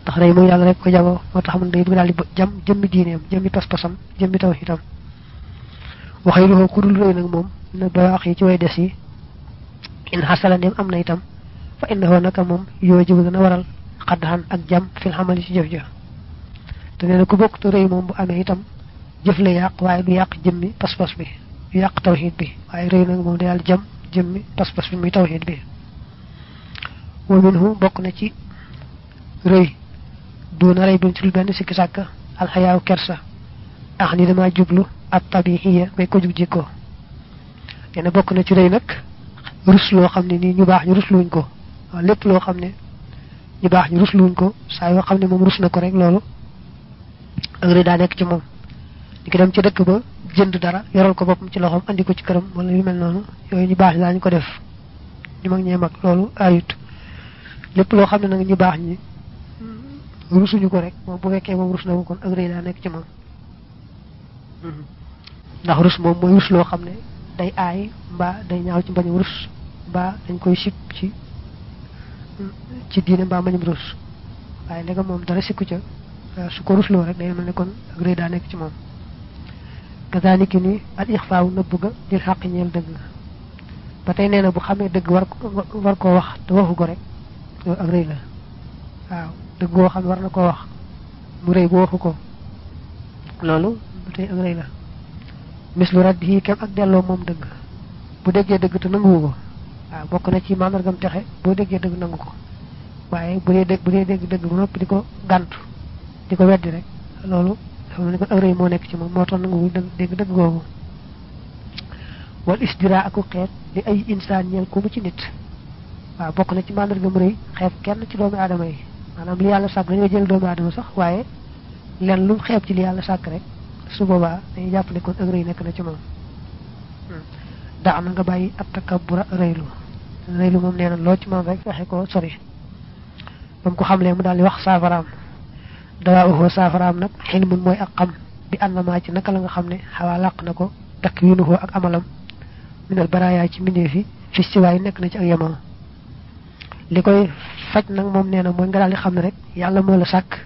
ndax rëy moom yàlla rek ko jagoo moo tax mun day dugg daal di jam jëmmi diineem jëmmi pas-pasam jëmmi tawhiidam waxee lu ku dul rëy nag moom na baax yi ci way des yi in xasala ndem am na itam fa innahu naka moom yoo jibu dana waral xaddaxan ak jam fil xamali ci jëf ja te nee na ku bokk te rëy moom bu amee itam jëf la yàq waaye du yàq jëmmi pas-pas bi du yàq tawhiid bi waaye rëy nag moom day daal jam jëmmi pas-pas bi muy tawhiid bi wa minhu bokk na ci rëy duna rëy bin ci lu benn sikki sàkk alxayaaw kersa ax ni dama jublu ab tabiixiya ngay ko jug jikko nee na bokk na ci rëy nag rus loo xam ne nii ñu baax ñu rusluwuñ ko waaw lépp loo xam ne ñu baax ñu rusluwuñ ko saa yoo xam ne moom rus na ko rek loolu ak rëy daa nekk ci moom di ko dem ci dëkk ba jënd dara yoral ko boppam ci loxoom andi ko ci këram wala yu mel noonu yooyu ñu baax ñi daañu ko def ñu mag ñee mag loolu ayut lépp loo xam ne nag ñu baax ñi rusuñu ko rek moom bu fekkee moom rus na ko kon ak rëy daa nekk ci moom ndax rus moom mooy rus loo xam ne day aay mbaa day ñaaw ci mbañum rus mbaa dañ koy sib ci diine mbaa mbañum rus waaye léegi moom dara sikku ca su ko rusloo rek day mel ne kon ak rëy daa nekk ci moom kazaalika ni al ixfaaw nëbb ga lil xaq ñeel dëgg ba tey nee na bu xamee dëgg war koo wax te waxu ko rek loolu ak rëy la waaw dëgg boo xam ne war na koo wax mu rëy bu waxu ko loolu ba tey ak rëy la mislu raddihi kem ak delloo moom dëgg bu déggee dëgg te nanguwu ko waaw bokk na ci mandargam texe boo déggee dëgg nangu ko waaye bu dee dégg dëgg ba noppi di ko gàntu di ko weddi rek loolu xam ne kon ak rëy moo nekk ci moom moo tax nanguwu dégg dëgg googu wal isdira aku xeet li ay insaan ñeel ku mu ci nit waaw bokk na ci mandargam rëy xeeb kenn ci doomu aadama yi maanaam li yàlla sàkk dañoo jël doomu aadama sax waaye len lu xeeb ci li yàlla sàkk rek su boobaa dañuy jàpp ne kon ak rëy nekk na ci moom daa na nga bàyyi at takabbura rëylu moom nee na loo ci moom rek fexe ko sori ba mu ko xamlee mu daal di wax saafaraam dawaa uxoo saafaraam nag xilmun mooy ak xam bi ànnamaa ci naka la nga xam ne xawaa làq na ko takk yunuxoo ak amalam minal baraayaa ci mbindeef yi fi siwaay nekk na ci ak yemoo li koy faj nag moom nee na mooy nga daal di xam ne rek yàlla moo la sàkk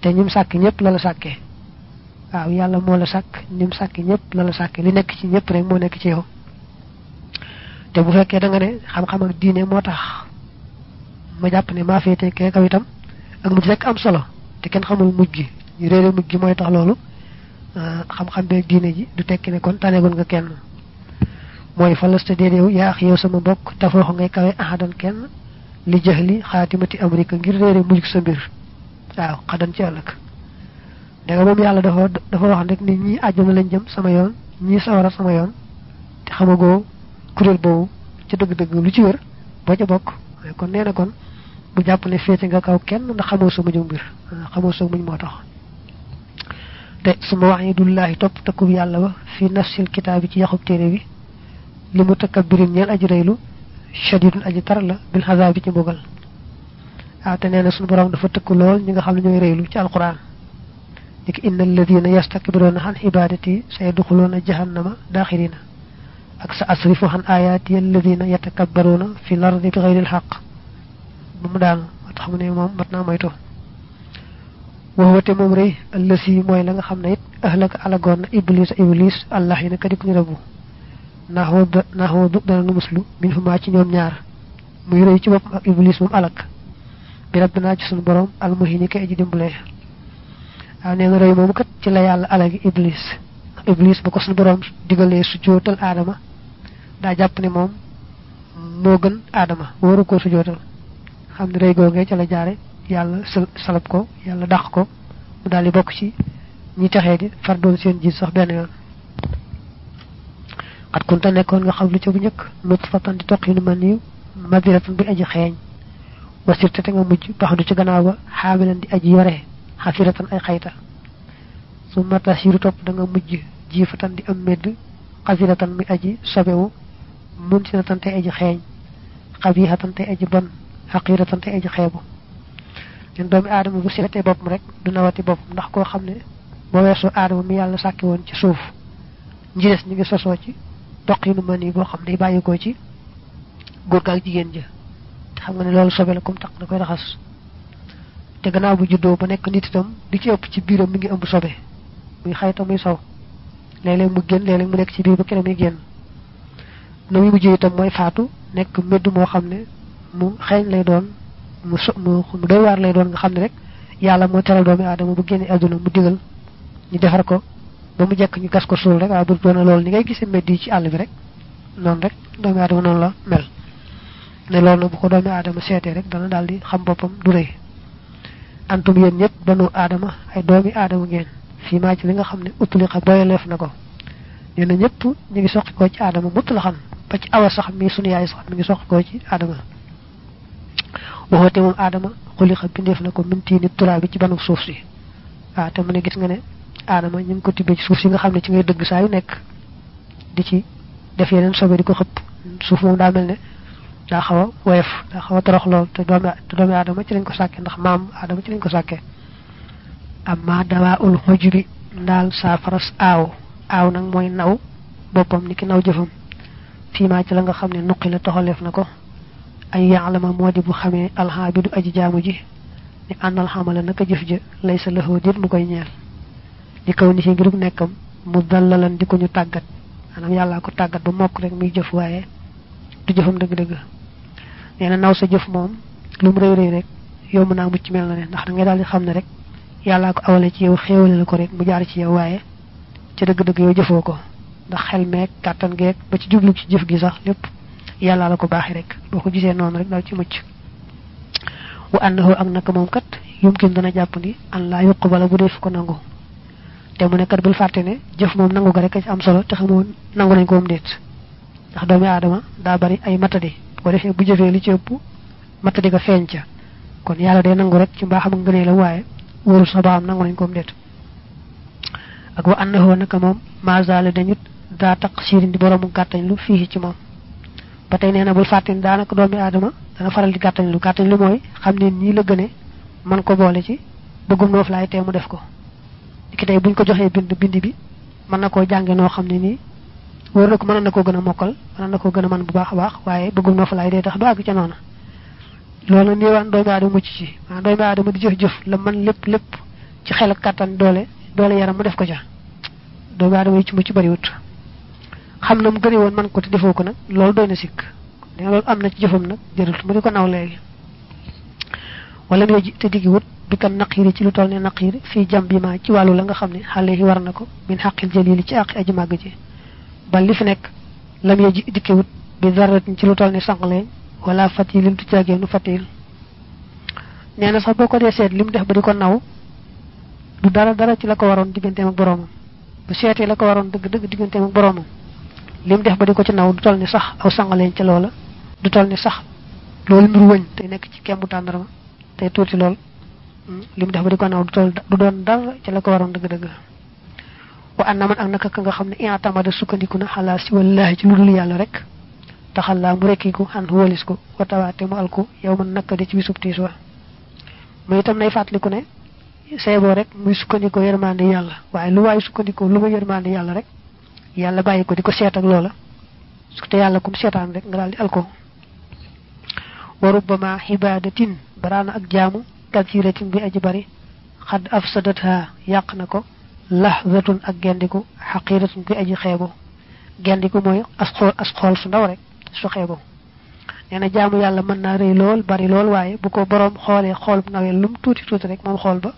te ñim sàkk ñëpp la la sàkkee waaw yàlla moo la sàkk ñim sàkk ñëpp la la sàkkee li nekk ci ñëpp rek moo nekk ci yow te bu fekkee da nga ne xam-xam ak diine moo tax ma jàpp ne maa féete kee kaw itam ak mujj rek am solo te kenn xamul mujj gi ñu réere mujj gi mooy tax loolu xam-xam beeg diine ji du tekki ne kon taneegoon nga kenn mooy falasta déedéew yaa ax yow sama mbokk tafoox ngay kawe ahadan kenn li jahli xaatimati amrika ngir réere mujj sa mbir waaw xadan ci ëllëg danga moom yàlla dafa wax rek ni ñii àjjana lañ jëm sama yoon ñii sawara sama yoon te xamagoo kuréel boobu ci dëgg-dëgg lu ci wër boo ca bokk kon nee na kon bu jàpp ne féete nga kaw kenn ndax xamoo sa mujj mbir xamoo sa mujj moo tax te suma wax yi dullaahi topp takkub yàlla ba fi nafsil kitaab bi ci yaxub téere bi li mu takabbirin ñeel aji rëylu shadidun aji tar la bil xasaab bi ci mbugal waaw te nee na suñu borom dafa tëkku lool ñi nga xam ne ñooy rëylu ci alquran lik inna alladina yastakbiruuna an ibadati sayadxuluuna jahannama daaxirina ak sa asrifu an ayaati alladina yatakabbaruuna fi lardi bi xayril xaq ba mu daanu moo tax mu ne moom mat naa moytu waxwate moom rëy allasi mooy la nga xam ne it ahlaka alagoon na iblis allah yi na kadik ñu rabu naaxoo du dana nu muslu min fu maa ci ñoom ñaar muy rëy ci boppam ak iblis moom alak bi rabbinaa ci suñu borom almuhini kay aji dimbalee waaw nee na rëy moomu kat ci la yàlla alagi iblis ba ko suñu borom digalee su jootal aadama daa jàpp ne moom moo gën aadama waru koo su jootal xam ne rëy googee ca la jaare yàlla salab ko yàlla dàq ko mu daal di bokk ci ñi texee di far doon seen jiit sax benn yoon xat kunta nekkoon nga xam lu ca bu njëkk nutfatan di toq yi nu man niw madiratan bi aji xeeñ wasirte te nga mujj bax du ci gannaaw ba xaamilan di aji yore xafiratan ay xayta su matasiru topp da nga mujj jiifatan di am medd xasiratan mi aji sobewu muntinatan te aji xeeñ xabixatan te aji bon xaqiratan te aji xeebu ñun doomi aadama bu seetee boppam rek du nawati boppam ndax koo xam ne boo weesoo aadama mi yàlla sàkki woon ci suuf njides ñu ngi sosoo ci toq yi nu mën yi boo xam ne bàyyi ko ci góor ga ak jigéen ja te xam nga ne loolu sobe la comme tax da koy raxas te gannaaw bu juddoo ba nekk nit itam di ci ëpp ci biiram mi ngi ëmb sobe muy xayta muy saw léeg-léeg mu génn léeg-léeg mu nekk ci biir ba keneen muy génn na muy mujjee itam mooy faatu nekk mbedd moo xam ne mu xeeñ lay doon mu doy waar lay doon nga xam ne rek yàlla moo teral doomi aadama bu génne àdduna mu digal ñu defar ko ba mu jekk ñu gas ko suul rek waaye bu doona loolu ni ngay gisee mbedd yi ci àll bi rek noonu rek doomi aadama noonu la mel ne loolu nag bu ko doomi aadama seetee rek dana daal di xam boppam du rëy antum yéen ñëpp banu aadama ay doomi aadama ngeen fii maa ci li nga xam ne utuli xa boyaleef na ko nee na ñëpp ñu ngi soqi koo ci aadama mutt la xam ba ci awa sax mi sunu yaay sax mi ngi soqi koo ci aadama waxoote moom aadama xuli xa bindeef na ko mintii nit turaa bi ci banuk suuf si waaw te mu ne gis nga ne aadama ñu ngi ko tibbee ci suuf si nga xam ne ci ngay dëgg saa yu nekk di ci def yeneen sobe di ko xëpp suuf moom daa mel ne daa xaw a woyof daa xaw a torox lool te doomi aadama ci lañ ko sàkke ndax maam aadama ci lañ ko sàkke amma dawaa ul xujri ndaal saafaras aaw nag mooy naw boppam ni ki naw jëfam fiimaa ci la nga xam ne nuqi la toxaleef na ko ay yaalama moo di bu xamee alxaabidu aji jaamu ji ni ànnal xamala naka jëf ja lay sa lëxoo déet mu koy ñeel di kaw ni si ngirug nekkam mu dallalan di ko ñu tàggat maanaam yàllaa ko tàggat ba mokk rek muy jëf waaye du jëfam dëgg-dëgg nee na naw sa jëf moom lu mu rëy rek yow mën naa mucc mel na ne ndax da ngay daal di xam ne rek yàllaa ko awale ci yow xéewale la ko rek mu jaar ci yow waaye ca dëgg-dëgg yow jëfoo ko ndax xel meeg kàttan geeg ba ci jublu ci jëf gi sax lépp yàllaa la ko baaxee rek boo ko gisee noonu rek daal ci mucc wa annahu ak naka moom kat yumkin dana jàpp ni an laa yuqbala bu def ko nangu te mu ne kat bul fàtte ne jëf moom nangu ko rek ci am solo te xamoo nangu nañ ko moom déet ndax doomi aadama daa bari ay matadi ko defee bu jëfee li ci ëpp matadi ga feeñ ca kon yàlla day nangu rek ci mbaaxam ak ngënee la waaye wóorul sax ba am nangu nañ ko moom déet ak wa annahu naka moom mazala dañut daa taq siirin di boroomu gàttañ lu fii ci moom ba tey nee na bul fàtte ne daanaka doomi aadama dana faral di gàttañ lu mooy xam ne ñii la gëne man ko boole ci bëggum noof laay tee mu def ko ki tey buñ ko joxee bind bi mën na koo jànge noo xam ne nii wóor na ko mën na koo gën a mokkal mën na koo gën a mën bu baax a baax waaye bëggum noof laay dee tax du àgg ca noona loolu nag néewaan doomi aadama mucc ci maanaam doomi aadama di jëf la man lépp ci xel ak kàttan doole yaram mu def ko ca doomi aadama yi ci mucc bariwut xam na mu gëne woon man ko te defoo ko nag loolu doy na sikk da loolu am na ci jëfam nag jërut mu di ko naw léegi wala mu te diggi wut bi kan naqiiri ci lu toll ne naqiiri fii jam bi ma ci wàllu la nga xam ne xale yi war na ko min xaqil jalili ci àqi aji màgg ji ba li fi nekk lam ye ji dikki wut bi daratin ci lu toll ne sànqleeñ wala fatilin tu jaageenu fatil nee na sax boo ko dee seet li mu def ba di ko naw du dara ci la ko waroon digganteem ak boroomam bu seetee la ko waroon dëgg digganteem ak boroomam li mu def ba di ko ci naw du toll ni sax aw sànqaleeñ ca loola du toll ni sax loolu nuru wëñ te nekk ci kembu tàndarma tey tuuti lool li mu def ba di ko naw du doon dara ci la ko waroon dëgg wa anna man ak naka ka nga xam ne i'tamada sukkandiku na xalaa si wallaahi ci lu dul yàlla rek taxallaa mu rekkiku xan wóolis ko watawaate mu alku yow man nakka di ci bisub tiis wa mu itam nay fàttaliku ne seeboo rek muy sukkandikoo yërmande yàlla waaye lu waaye sukkandikoo lu ma yërmande yàlla rek yàlla bàyyi ko di ko seet ak loola su te yàlla kum seetaan rek nga daal di alko wa rubbama xibaadatin baraana ak jaamu kasiratin bi aji bari xad afsadatha yàq na ko lahzatun ak gendiku xaqiratun bi aji xeebo gendiku mooy as xool su ndaw rek su xeebo nee na jaamu yàlla mën naa rëy lool bari lool waaye bu ko boroom xoolee xool bu nawee lum tuuti rek moom xool ba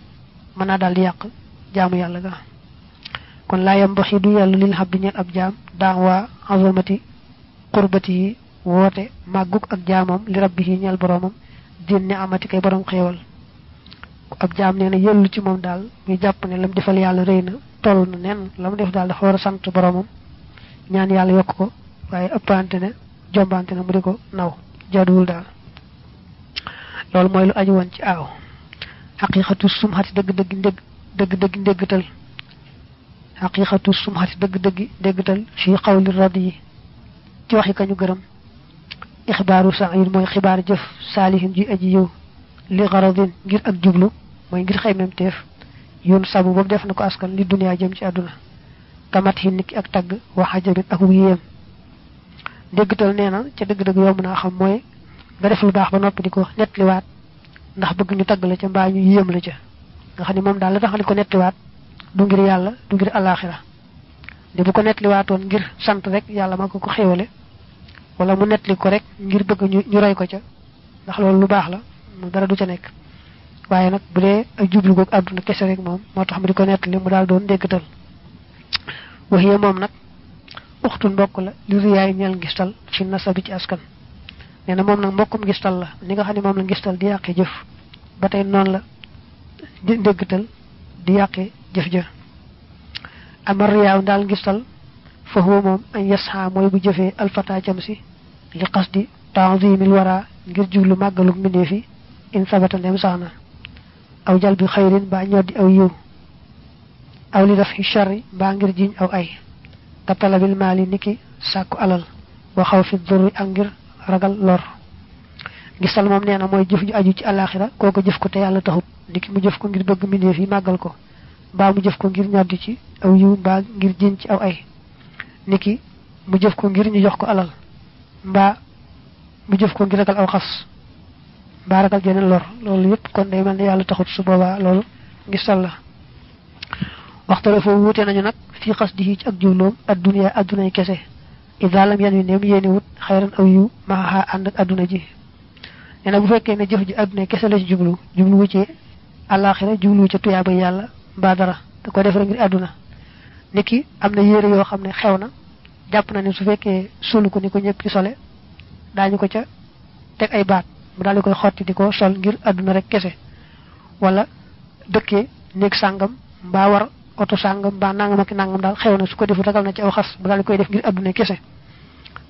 mën naa daal di yàq jaamu yàlla ga kon laa yambaxi du yàlla lil xab di ñeel ab jaam daawa azamati qurbati yi woote màgguk ak jaamam li rabbi yi ñeel boroomam din ni amati kay boroom xéewal ab jaam nee na yellu ci moom daal muy jàpp ne lam defal yàlla rëy na toll na nen la mu def daal dafa war a sant boroomam ñaan yàlla yokk ko waaye ëppante ne jombante ne mu di ko naw jaaduwul daal loolu mooy lu aju woon ci aaw xaqiiqatu sumxati dëgg-dëgg ndéggtal xaqiiqatu sumxati dëgg-dëgg ndéggtal fii xawli radi yi ci waxi kañu gërëm ixbaaru sair mooy xibaar jëf saalihin ji aji yiw li garadin ngir ak jublu mooy ngir xaymem teef yoon sabu boobu def na ko askan li duniyaa jëm ci àdduna kamat hi niki ak tagg waxajabit ak wuyéem ndéggtal nee na ca dëgg-dëgg yomb naa xam mooy nga def lu baax ba noppi di ko nettaliwaat ndax bëgg ñu tagg la ca mbaa ñu yéem la ca nga xam ne moom daal la tax di ko netliwaat du ngir yàlla du ngir alaxira di bu ko netliwaatoon ngir sant rek yàlla ma ko xéewale wala mu netli ko rek ngir bëgg ñu roy ko ca ndax loolu lu baax la mu dara du ca nekk waaye nag bu dee ak jublu goog àdduna kese rek moom moo tax mu di ko nettali mu daal doon déggtal waxiye moom nag uxtun mbokk la li riyaay ñeel ngistal fi nasabi ci askan nee na moom nag mbokkum ngistal la ni nga xam ne moom la ngistal di yàqee jëf ba tey noonu la déggtal di yàqee jëf ja amar riyaaw daal ngistal fa huwa moom añ yasxa mooy bu jëfee alfata cam si li qasdi ta'zimil wara ngir jublu màggaluk mbindeef yi in sabata ndem sax na aw jal bi xayrin mbaa ñoddi aw yiw aw li daf sharri mbaa ngir jiñ aw ay ka talabil maali niki sàkku alal wa xaw fi durri ak ngir ragal lor ngistal moom nee na mooy jëf ju aju ci alaxira kooko jëf ko te yàlla taxut niki mu jëf ko ngir bëgg mbindeef yi màggal ko mbaa mu jëf ko ngir ñoddi ci aw yiw mbaa ngir jiñ ci aw ay niki mu jëf ko ngir ñu jox ko alal mbaa mu jëf ko ngir ragal aw xas mbaa ragal jeneen lor loolu yëpp kon day mel ne yàlla taxut su boobaa loolu ngistal la waxtu la foofu wuute nañu nag fii xas di ci ak jubloom adduna addunay kese idaalam yan wi neem yéeni wut xayran aw yiw maxaxaa ànd ak adduna ji nee na bu fekkee ne jëf ji addunay kese la ci jubluwu ci àllaaxira jubluwu ca tuyaaba yàlla mbaa dara da ko def rek ngir adduna niki am na yére yoo xam ne xew na jàpp na ne su fekkee solu ko ni ko ñëpp ci sole daañu ko ca teg ay baat mu daal di koy xotti di ko sol ngir adduna rek kese wala dëkkee néeg sàngam mbaa war oto sàngam mbaa nangam ak nangam daal xew na su ko defu ragal na ci aw xas mu daal di koy def ngir adduna kese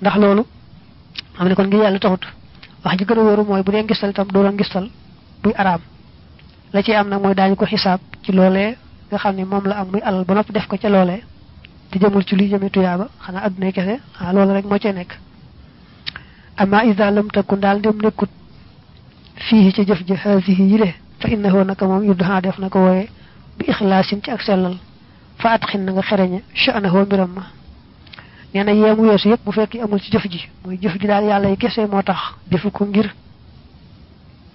ndax loolu xam ne kon ngir yàlla taxut wax ji gën a wóoru mooy bu dee ngistal itam doo doon ngistal buy araam la ci am nag mooy daañu ko xisaab ci loolee nga xam ne moom la am muy alal ba noppi def ko ca loolee te jëmul ci luy jëme tuyaaba xanaa adduna kese loolu rek moo cee nekk amma ida lam takun daal dem nekkut fii ci jëf ji haasihi yi de fa innahu naka moom yuddaha def na ko wooye bi ixlaasin ci ak sellal fa at xin na nga xereñe sha'nahu mbiram ma nee na yeemu weesu yëpp bu fekkee amul ci jëf ji mooy jëf ji daal yàlla yi kese moo tax defu ko ngir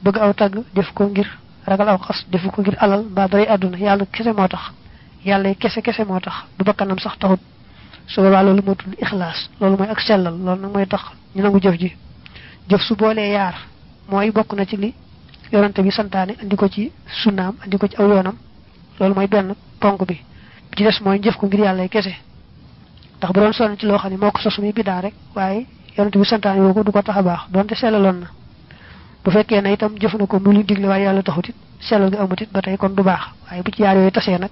bëgg aw tagg def ko ngir ragal aw xas defu ko ngir alal mbaa daray àdduna yàlla kese moo tax yàlla yi kese moo tax du bakkanam sax taxut su boobaa loolu moo tudd ixlaas loolu mooy ak sellal loolu nag mooy tax ñu nangu jëf ji jëf su boolee yaar mooy bokk na ci li yonante bi santaane andi ko ci sunnaam andi ko ci aw yoonam loolu mooy benn ponk bi ci des mooy jëf ko ngir yàlla kese ndax bu doon sonn ci loo xam ne moo ko sos muy bidaa rek waaye yonante bi santaane woo ko du ko tax a baax donte sellaloon na bu fekkee ne itam jëf na ko mu lu digle waaye yàlla taxut it sellal gi amut it ba tey kon du baax waaye bu ci yaar yooyu tasee nag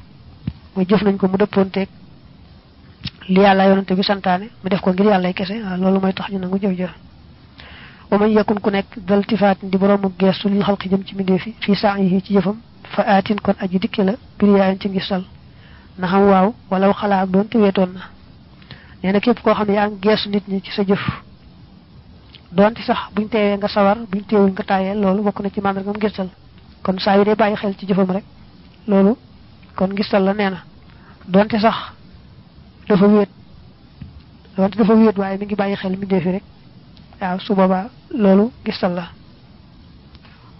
mooy jëf nañ ko mu dëppoonteeg li yàlla yonante bi santaane mu def ko ngir yàlla kese loolu mooy tax ñu nangu jëf jëf wa man yakun ku nekk dal tifaatin di boroomu geestu li xalqi jëm ci mbindeefi fii saa yi ci jëfam fa aatin kon aji dikke la biriyaayin ci ngistal na xam waaw wala xalaa ak doon te weetoon na nee na képp koo xam ne yaa ngi geestu nit ñi ci sa jëf doonte sax buñ teewee nga sawar buñ teewul nga taayeel loolu bokk na ci màndargam ngistal kon saa yu dee bàyyi xel ci jëfam rek loolu kon ngistal la nee na doonte sax dafa wéet waaye mi ngi bàyyi xel mbindeefi rek waaw su boobaa loolu ngistal la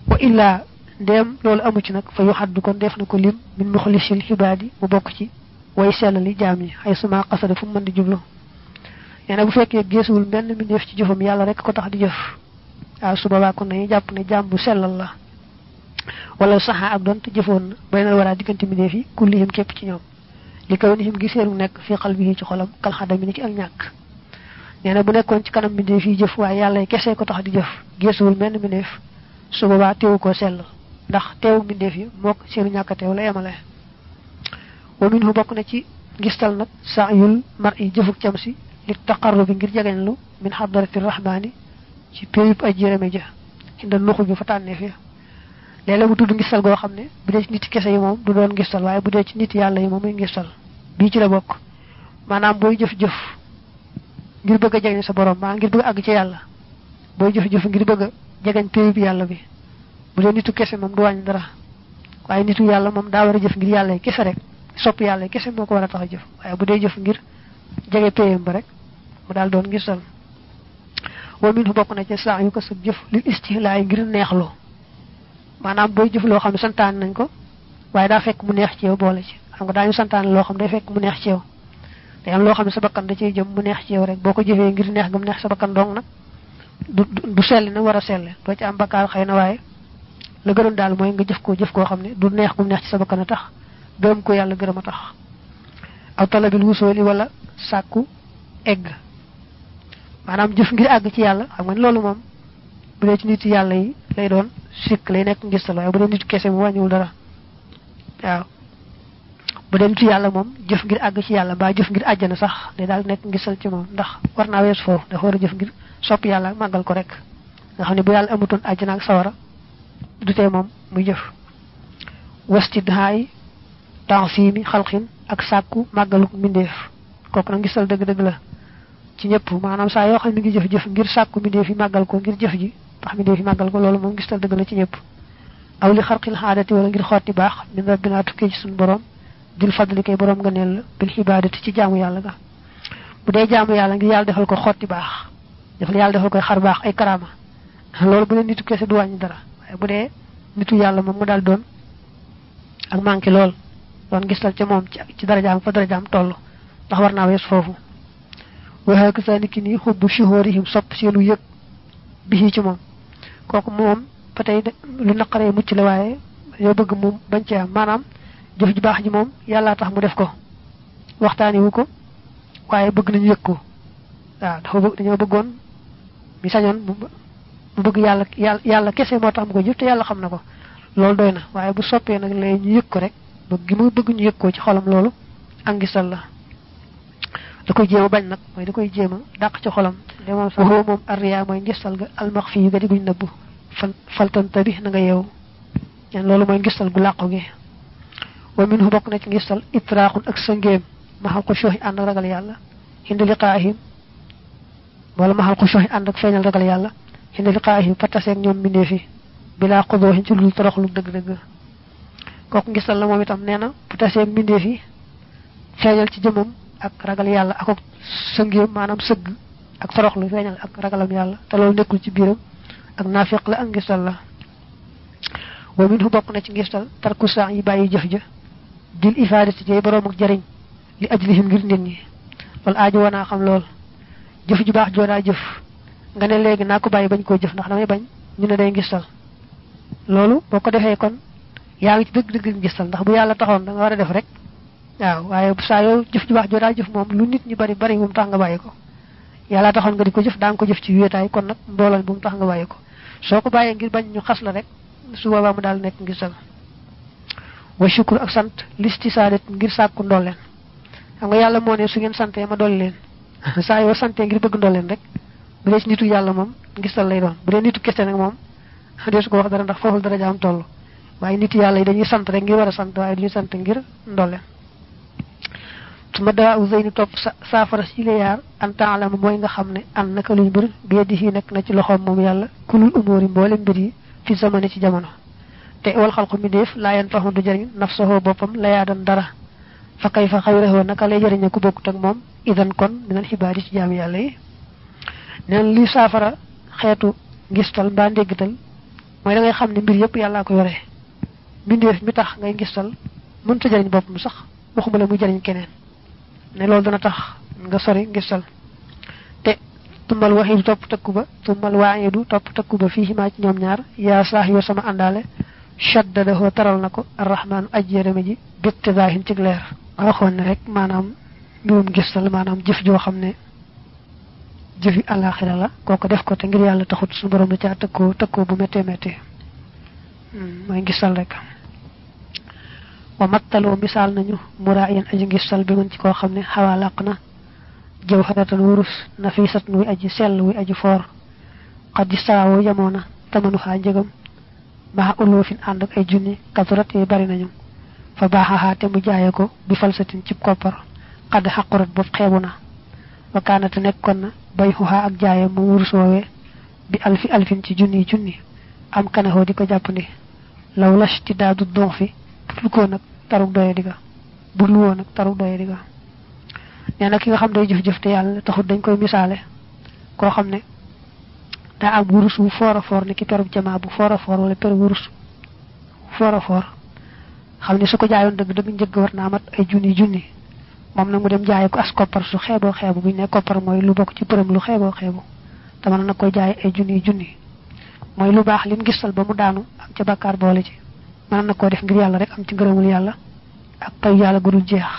wa illaa ndéem loolu amu ci nag fa yu xaddu kon def na ko lim min muxlisil xibaadi mu bokk ci way sellali jaam ñi xay suma xasada fu mu mën di jublu nee na bu fekkee geesuwul benn mbindeef ci jëfam yàlla rek ko tax di jëf waaw su boobaa kon nañu jàpp ne jaam bu sellal la wala saxaa ak doonte jëfoon na bay na waraa diggante mbindeef yi kullihim képp ci ñoom li kaw ni him gi seenu nekk fii xal bi ci xolam kalxada mi ni ki ak ñàkk nee na bu nekkoon ci kanam mbindeef yi jëf waaye yàlla kese ko tax di jëf geesuwul benn mbindeef su boobaa teewu koo sellal ndax teewu mbindeef yi mook seenu ñàkk teew la yemale wa minhu bokk na ci ngistal nag sa'yul mar'i jëfuk cam si li taqarrubi ngir jegeñlu min hadrati rahmani ci péyub aj yërëme ja inda nuxu bi fa tànnee fi léeg-léeg mu tudd ngistal goo xam ne bu dee ci nit kese yi moom du doon ngistal waaye bu dee ci nit yàlla yi moom muy ngistal bii ci la bokk maanaam booy jëf-jëf ngir bëgg a jegeñ sa borom maa ngir bëgg a àgg ci yàlla booy jëf-jëf ngir bëgg a jegeñ péyub yàlla bi bu dee nitu kese moom du wàññi dara waaye nitu yàlla moom daa war a jëf ngir yàlla kese rek sopp yàlla kese moo ko war a tax a jëf waaye bu dee jëf ngir jege péyam ba rek mu daal doon ngistal wa minhu bokk na ci saa yu ko sa jëf lil istihlaay ngir neexlu manam boy jëf lo xam santaan nañ ko waye da fekk mu neex ci yow boole ci xam nga dañu santaan lo xam day fekk mu neex ci yow day am lo xam sa bakkan da cey jëm mu neex ci yow rek boko jëfé ngir neex gam neex sa bakkan dong nak du sel na wara sel do ci am bakkar xeyna waye la gëron dal moy nga jëf ko xamne du neex gum neex ci sa bakkan tax gëm ko yalla gërema tax aw talabil wusuli wala sakku egg manam jëf ngir ag ci yalla xam nga lolu mom bu dé ci nit yalla yi lay doon sik lay nek ngistal waye bu dé nit kessé mu wañul dara waaw bu dé nit yalla mom jëf ngir ag ci yalla ba jëf ngir aljana sax day dal nek ngistal ci mom ndax warna wess fofu da wara jëf ngir sopp yalla magal ko rek nga xamni bu yalla amuton aljana ak sawara du té mom muy jëf wastidhaay ta'fimi khalqin ak sakku magalu mindeef koku nak ngistal deug deug la ci ñepp manam sa yo xamni ngi jëf ngir sakku mindeef yi magal ko ngir jëf ji tax mindeef yi magal ko lolu mom ngistal deug la ci ñepp aw li kharqil hadati wala ngir xoti bax min rabbina tukki ci sun borom dil fadli kay borom nga nel bil ibadati ci jaamu yalla ga bu dé jaamu yalla ngir yalla defal ko xoti bax defal yalla defal koy xar bax ay karama lolu bu len nitu kesse du wañ dara waye bu dé nitu yalla mom mu dal doon ak manki lol don gistal ci mom ci darajaam fa darajaam tollu tax warna wess fofu wa haka saniki ni hubbu shuhurihim sopp seenu yek bi ci mom koku mom patay lu naqare mucc la waye yo bëgg mom bañ ci am manam jëf ju baax ji mom yalla tax mu def ko waxtani wuko waye bëgg nañu yek ko wa dafa bëgg dañu bëggoon mi sañon mu bëgg yalla kessé motax mu ko jëf te yalla xam nako lol doyna waye bu soppé nak lay ñu yek ko rek bëgg gi mu bëgg ñu yek ko ci xolam lolu angisal la da koy jema bañ nak moy da koy jema dak ci xolam de mom sa mom arriya moy ngistal ga al makhfi ga di guñ neub faltan tabi na nga yew ñan lolu moy ngistal gu laqo gi wa minhu bok na ci ngistal itraqun ak sangem mahal ko shohi and ragal yalla hindu liqa'ihim wala mahal ko shohi and ak feñal ragal yalla hindu liqa'ihim fatasek ñom mindefi bila quduhin ci lu toroxlu deug deug kok ngistal la mom itam neena fatasek mindefi feñal ci jëmum ak ragal yalla ak sangem manam seug ak toroxlu feñal ak ragalam yalla te lolu nekkul ci biiram ak nafiq la ak ngistal la wa minhu bok na ci ngistal tarku sa yi bayyi jëf ja dil ifadati jey borom ak jariñ li ajlihim ngir nit ñi wal aaji wana xam lool jëf ju baax joona jëf nga ne legi nako bayyi bañ ko jëf ndax damay bañ ñu ne day ngistal lolu boko defé kon yaangi ci deug deug ngistal ndax bu yalla taxon da nga wara def rek waaw waye bu sa yow jëf ju baax joona jëf mom lu nit ñi bari bari mum tax nga bayiko yalla taxon nga diko jëf da nga ko jëf ci wétaay kon nak mbolal bu mu tax nga bayiko soko baye ngir bañ ñu xass la rek su baba mu dal nek ngistal wa shukru ak sant listisadat ngir sakku ndolen xam nga yalla mo ne su ngeen sante ma dol leen sa yo sante ngir bëgg ndolen rek bu dé nitu yalla mom ngistal lay doon bu dé nitu kessé nak mom xadé su ko wax dara ndax fofu dara jaam tollu waye nitu yalla yi dañuy sant rek ngir wara sant waye duñu sant ngir ndolen tuma da uzayni top safara ci le yar an ta'lam moy nga xamne an naka luy bur bi di fi nek na ci loxom mom yalla kulul umuri mbolé mbir yi fi zamane ci jamono te wal khalqu mi def la yan taxu du jariñ nafsuhu bopam la ya dan dara fa kayfa khayruhu naka lay jariñ ku bokut ak mom idan kon minal hibadi ci jaam yalla yi nen li safara xetu ngistal ba ndegtal moy da ngay xamne mbir yépp yalla ko yoré bindef mi tax ngay ngistal mën ta jariñ bopam sax waxuma la mu jariñ keneen ne lol dana tax nga sori ngistal te tumal wahid top takuba tumal wa'idu top takuba fihi ma ci ñom ñaar ya sahiyo sama andale shaddadahu taral nako arrahman ajjerami ji bittidahin ci leer waxon rek manam ñoom gistal manam jëf jo xamne jëfi alakhirah la koko def ko te ngir yalla taxut su borom ci takko bu metti metti moy gistal rek wa mattalu misal nañu mura'in aji gistal bi ngon ci ko xamne hawalaqna jawharatan wurus nafisatun wi aji sel wi aji for qad sawu yamona tamanu ha jegam ma ulufin and ak ay junni kasurat yi bari nañu fa baaxa te mu jaaye ko bi falsatin ci koppar qad haqqurat bu xebuna wa kanat nekkon na bayhuha ak jaaye mu wurus wowe bi alfin ci junni am kana ho diko jappandi law lashtidadu donfi ko nak taruk doye diga bu lu won ak taruk doye diga neena ki nga xam day jëf te yalla taxut dañ koy misalé ko xamne da am wurus wu fora for ni ki perub jama bu fora for wala per wurus fora for xamni su ko jaayoon deug deug njëgg war na mat ay junni mom na mu dem jaay ko as koppar su xeebo bu ne koppar moy lu bok ci përëm lu xeebo te man na koy jaay ay junni moy lu bax lim gisal ba mu daanu am ci bakkar boole ci man na ko def ngir yalla rek am ci ngërëmul yalla ak tay yalla gudul jeex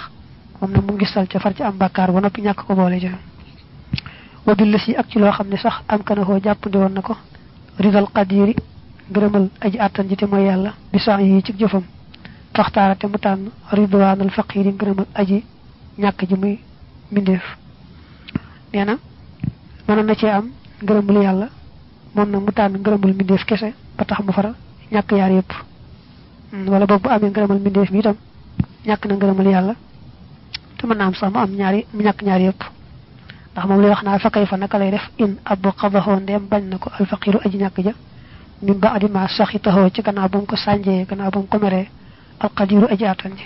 mom na mu gisal ci far ci am bakkar ba nopi ñak ko boole ci wa bil lasi ak ci lo xamni sax am kana ho jappandi won nako ridal qadiri ngërëmal aji atan ji te moy yalla bi sax yi ci jëfam taxtara te mu tan ridwanul faqir ngërëmal aji ñak ji muy mindeef neena man na ci am ngërëmul yalla mom na mu tan ngërëmul mindeef kesse ba tax mu fara ñak yaar yépp wala bok bu amé ngërëmal mindeef bi tam ñak na ngërëmal yalla te man am sax mu am ñaari ñak ñaar yépp ndax mom lay wax na fa kay fa naka lay def in abu qadahu ndem bañ nako al faqiru aji ñak ja min ba'di ma sakhitahu ci gannaaw bu ko sanjé gannaaw bu ko méré al qadiru aji atan ji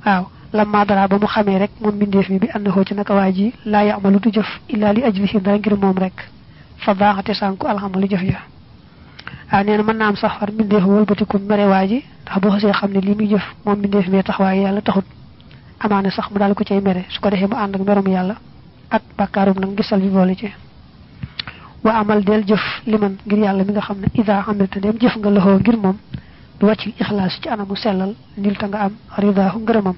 waaw lamma dara ba mu xamé rek mom mindeef mi bi annahu ci naka waji la ya'malu tu jëf illa li ajlihi da ngir mom rek fa baaxate sanku alhamdu jëf ja neena man na am sax far mindeef wolbatiku méré waji tax bu xasse xamni limi jëf mom mindeef mi tax waye yalla taxut amana sax mu dal ko cey méré su ko defé mu and ak merum yalla ak bakarum nak gisal bi bolé ci wa amal del jëf liman ngir yalla mi nga xamne ida amilta dem jëf nga loxo ngir mom du wacc ikhlas ci anamu selal nil ta nga am ridahu ngërëmam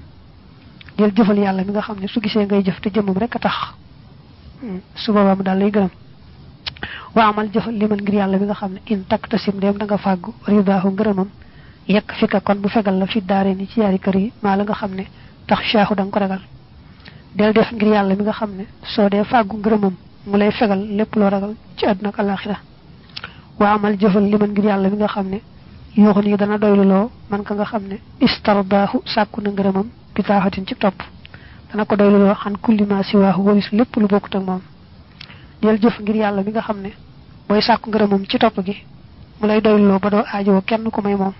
del jëfal yalla mi nga xamne su gisé ngay jëf te jëmum rek tax su baba mu dal lay gërëm wa amal jëfal liman ngir yalla mi nga xamne in taktasim dem da nga fagu ridahu ngërëmam yak fika kon bu fegal la fi daare ni ci yari kër yi ma la nga xamne tax shaahu dang ko ragal del def ngir yalla mi nga xamne so de fagu ngërëmam mu lay fegal lepp lo ragal ci aduna ak alakhirah wa amal jëfal liman ngir yalla mi nga xamne yoxu ni dana doylulo man ka nga xamne istardahu sakku na ngërëmam bi taaxatin ci top dana ko doylulo xan kulli ma siwahu walis lepp lu bokut ak mom del jëf ngir yalla mi nga xamne boy sakku ngërëmam ci top gi mu lay doylulo ba do aajo kenn ku may mom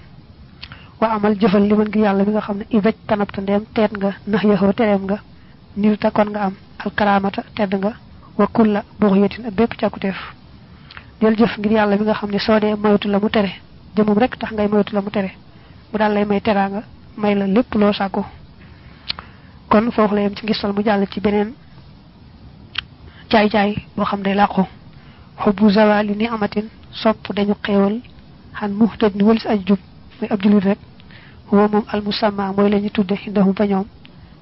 wa amal jëfal liman ngir yalla mi nga xamne idaj tanabta ndem teet nga nax yaho terem nga nil ta kon nga am al karamata tedd nga wa kullu bughyatin bepp ciakutef del jëf ngir yalla mi nga xamne so de maytu la mu tere jëmum rek tax ngay maytu la mu tere mu dal lay may teranga may la lepp lo sako kon fofu la yam ci ngistal mu jall ci benen jaay bo xam day laqo hubbu zawali ni'matin sopp dañu xewal han muhtad ni walis ajjub muy abdul rek huwa mom al musamma moy lañu tudde indahum fa ñoom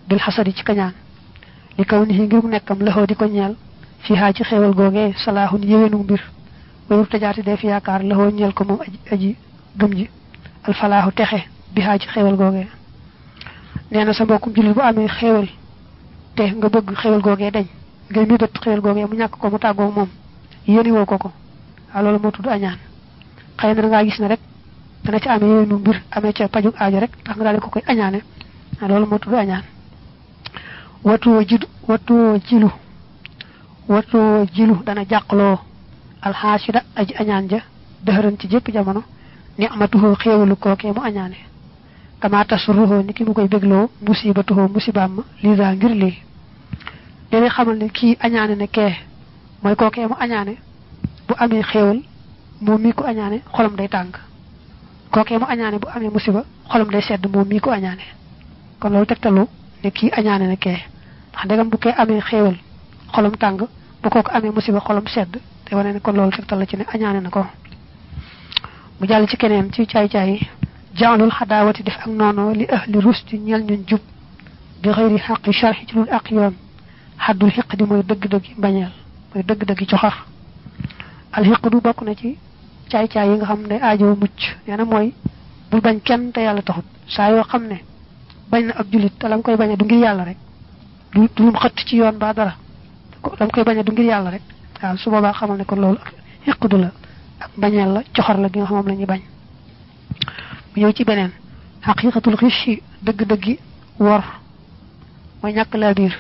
bil hasadi ci kañaan li kaw ni ngir mu nekkam la di ko ñeel fi ha ci xewal goge salahun yewenu mbir wayu tajaati def yaakar la ñeel ko mom aji gëm ji al falahu texe bi ha ci xewal goge neena sa bokkum julit bu amé xewal te nga bëgg xewal goge dañ ngay mi dot xewal goge mu ñak ko mu taggo mom yoni wo ko lolu mo tuddu añaan xeyna nga gis na rek dana ci amé yewenu mbir amé ci paju aajo rek tax nga dal ko koy añaané lolu mo tuddu añaan watu jilu dana jaqlo al hasida aji añaan ja dehran ci jep jamono ni'matuhu xewlu ko ke mu añaané kama tasruhu niki mu koy beglo musibatuhu musibam li za ngir li dene xamal ne ki añaané ne ke moy ko ke mu añaané bu amé xewal mom mi ko añaané xolam day tang ko ke mu añaané bu amé musiba xolam day sedd mom mi ko añaané kon lolu tektalu ne ki añaané ne ke ndax degam bu ke amé xewal xolam tang bu ko amé musiba xolam sedd te wone ne kon lolu tektal la ci ne añaané nako mu jall ci keneen ci caay ja'alul hadawati def ak nono li ahli rusdi ñal ñun jub bi xeyri haqqi sharhi ci lul aqyam haddul hiqdi moy deug deug bañal moy deug deug ci xax al hiqdu bokku na ci caay yi nga xam ne aajo mucc neena moy bu bañ kenn te yalla taxut sa yo xamne bañ na ab julit te lam koy baña du ngir yalla rek du lu xëtt ci yoon ba dara ko lam koy baña du ngir yalla rek waaw su boba xamal ne ko loolu hiqdu la ak bañal la coxor la gi nga xam mom lañuy bañ ñew ci benen haqiqatul ghishi deug deug wor moy ñak la bir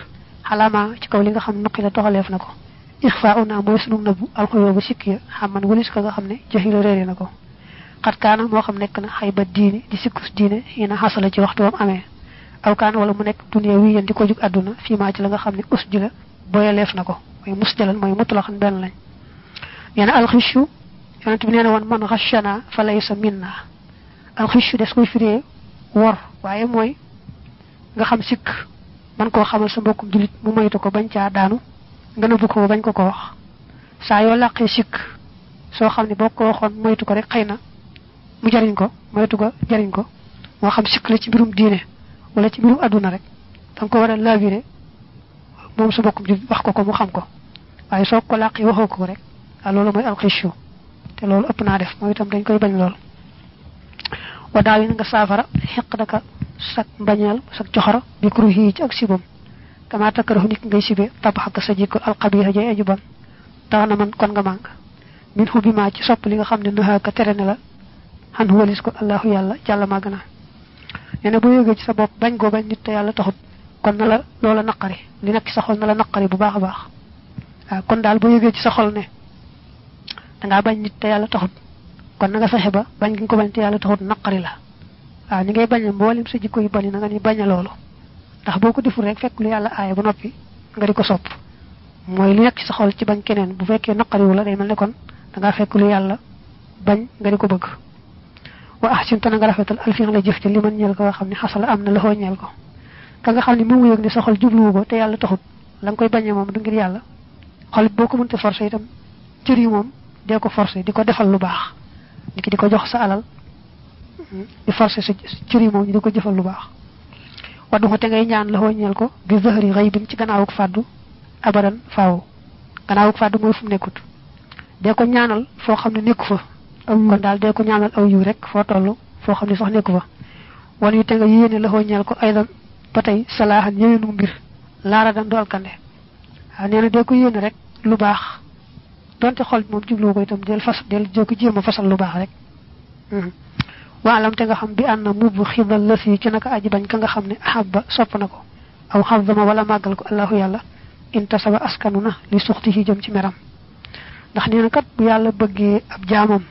halama ci kaw li nga xam nokki la toxalef nako ikhfa'una moy sunu nabu alxuyo bu sikki xamman walis ko nga xamne jahila reere nako xat kaana mo xam nek na xayba diini di sikkus diine yena hasala ci waxtu wam amé aw kaana wala mu nek dunya wi yeen diko juk aduna fi ma ci la nga xamne usjila boyalef nako moy musjalan moy mutlaqan ben lañ yana al ghishu yonent bi neena won man ghashana falaysa minna al khishu des koy firé wor waye moy nga xam sik man ko xamal sa mbokum julit mu moytu ko bañ ca daanu nga nëbb ko bañ ko ko wax saa yoo laqee sik soo xam ne boo ko waxoon moytu ko rek xëy na mu jariñ ko moytu ko jariñ ko moo xam sik la ci mbirum diine wala ci mbirum aduna rek danga ko war a laviré moom sa mbokum julit wax ko mu xam ko waaye soo ko laqee waxoo ko rek loolu mooy alxishu te loolu ëpp naa def mooy itam dañ koy bañ lool wa daaw yi nga saafara xeq daka sak mbañal sak joxoro bi kruhi ci ak sibam kama takrahu nit ngay sibe tabaxaka sa jikko alqabiha jay ajuban tax na man kon nga mang min hubi ma ci sopp li nga xamne naha ka tere ne la han walis ko allah yalla jalla magana neena bu yegge ci sa bop bañ go bañ nit te yalla taxut kon na la loola naqari li nak sa xol na la naqari bu baaxa baax kon dal bu yegge ci sa xol ne da nga bañ nit te yalla taxut kon nga fexé ba bañ gi ko bañ te yalla taxut naqari la ni ngay bañ mbolim sa jikko yu bari nga ni bañ lolu ndax boko deful rek fekk lu yalla ay ba nopi nga diko sopp moy li nek ci sa xol ci bañ keneen bu fekke naqari wala day melni kon da nga fekk lu yalla bañ nga diko bëgg wa ahsin tan nga rafetal alfi nga jëf ci liman ñeel ko xamni xasala amna la ho ñeel ko ka nga xamni mu yëg ni sa xol jublu ko te yalla taxut la nga koy bañé mom du ngir yalla xol boko mënte forcer itam cër yi mom de ko forcer diko defal lu baax niki diko jox sa alal di forcer sa cër yi mom diko jëfal lu baax wadu ko te ngay ñaan la ho ñeel ko bi zahri ghaibin ci gannaawuk faddu abadan faaw gannaawuk faddu moy fu nekkut de ko ñaanal fo xamni nekku fa kon dal de ko ñaanal aw yu rek fo tollu fo xamni sax nekku fa won yu te nga yene la ho ñeel ko aydan patay salahan ñewenu mbir laara dan dol kande neena de ko yene rek lu baax donte xol mom jublu ko itam del fas del joko jema fasal lu baax rek waalam te nga xam bi anna mubu khidal la fi ci naka aji bañ ka nga xamne habba sopp nako aw xazzama wala magal ko allah yalla intasaba askanuna li suxtihi jëm ci meram ndax neena kat bu yalla bëgge ab jaamam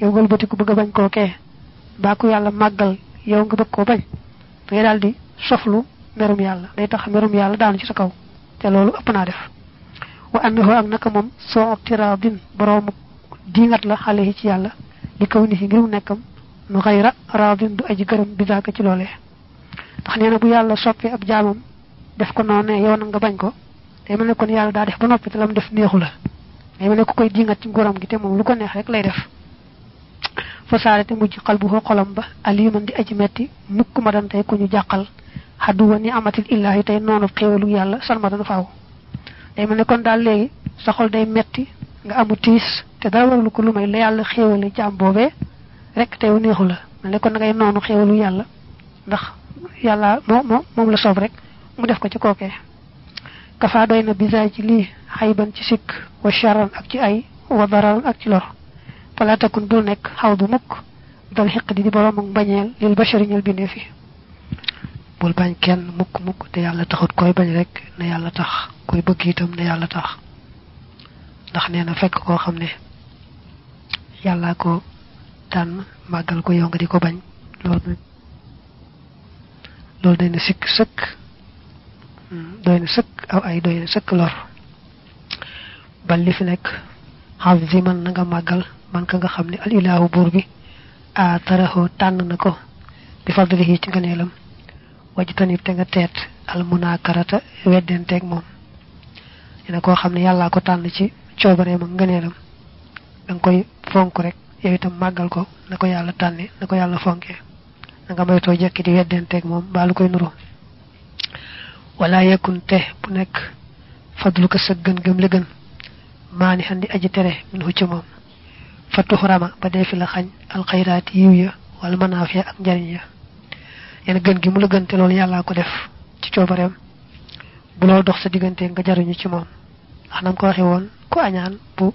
yow gal bëti ko bëgg bañ ko ke ba ko yalla magal yow nga bëgg ko bañ ngay daldi soflu merum yalla day tax merum yalla daanu ci sa kaw te lolu ëpp na def wa annahu ak naka mom so tiradin borom dingat la xale ci yalla di kaw ni ngiru nekkam nu ghayra radin du aji gërem bi zaaka ci lolé tax neena bu yalla soppé ab jaamam def ko noné yow nga bañ ko day melni kon yalla da def ba nopi te lam def neexu la day melni ko koy dingat ci ngoram gi te mom lu ko neex rek lay def fa saarate mujj qalbu ho xolam ba aliman di aji metti mukk ma dan tay ko ñu jaxal hadu wa ni amatil illahi tay nonu xewelu yalla salma dan faaw day melni kon dal legi sa xol day metti nga amu tiis te dara warlu ko lu may la yalla xewele jaam bobé rek tay neexu la melni kon ngay nonu xewelu yalla ndax yalla mom la soob rek mu def ko ci koké kafa doyna bizay ci li hayban ci sik wa sharan ak ci ay wa darar ak ci lor fala takun bu nek hawdu mukk dal hiqdi di borom ak bañel lil bashari ñal bindé fi bul bañ kenn mukk te yalla taxut koy bañ rek na yalla tax koy bëgg itam na yalla tax ndax neena fekk ko xamne yalla ko tan magal ko yow nga diko bañ lol dayna sik sek doyna sek aw ay doyna sek lor bal li fi nek haziman nga magal man ka nga xamni al ilahu bur bi a tarahu tan nako bi fadlihi ci ngeenelam wajtani te nga tet al munakarata weddentek mom ina ko xamni yalla ko tan ci ciobare mo ngeenelam dang koy fonk rek yow itam magal ko nako yalla tanni nako yalla fonké nga may to jekki di weddentek mom ba lu koy nuro wala yakun te bu nek fadluka sa gën gëm le gën mani handi aji tere min hu ci mom fatu xurama ba defi la xagn al khairat yiya wal manafi ak njariñ ya yene gën gi mu la gënte lol yalla ko def ci ciobarem bu lo dox sa digënté nga jaruñu ci mom xanam ko waxe won ku añaan bu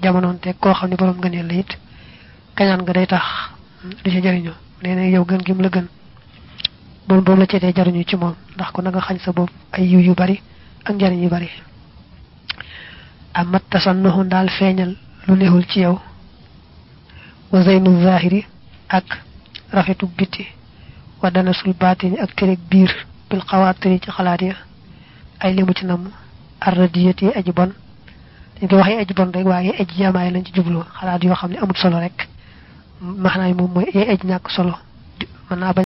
jamononté ko xamni borom gënel la it kañaan nga day tax du ci jariñu neena yow gën gi mu la gën bon bo la ci dé jaruñu ci mom ndax ko nga xagn sa bop ay yiw yu bari ak njariñ yu bari amat tasannuhu dal feñal lu neexul ci yow wa zaynu zahiri ak rafetu biti wa danasul batini ak terek bir bil khawatiri ci xalaat ya ay limu ci nam arradiyati aji bon dañ ko waxe aji bon rek waye aji jamaay lañ ci jublu xalaat yo xamni amul solo rek maxnaay moom mooy yay aj ñàkk solo mën naa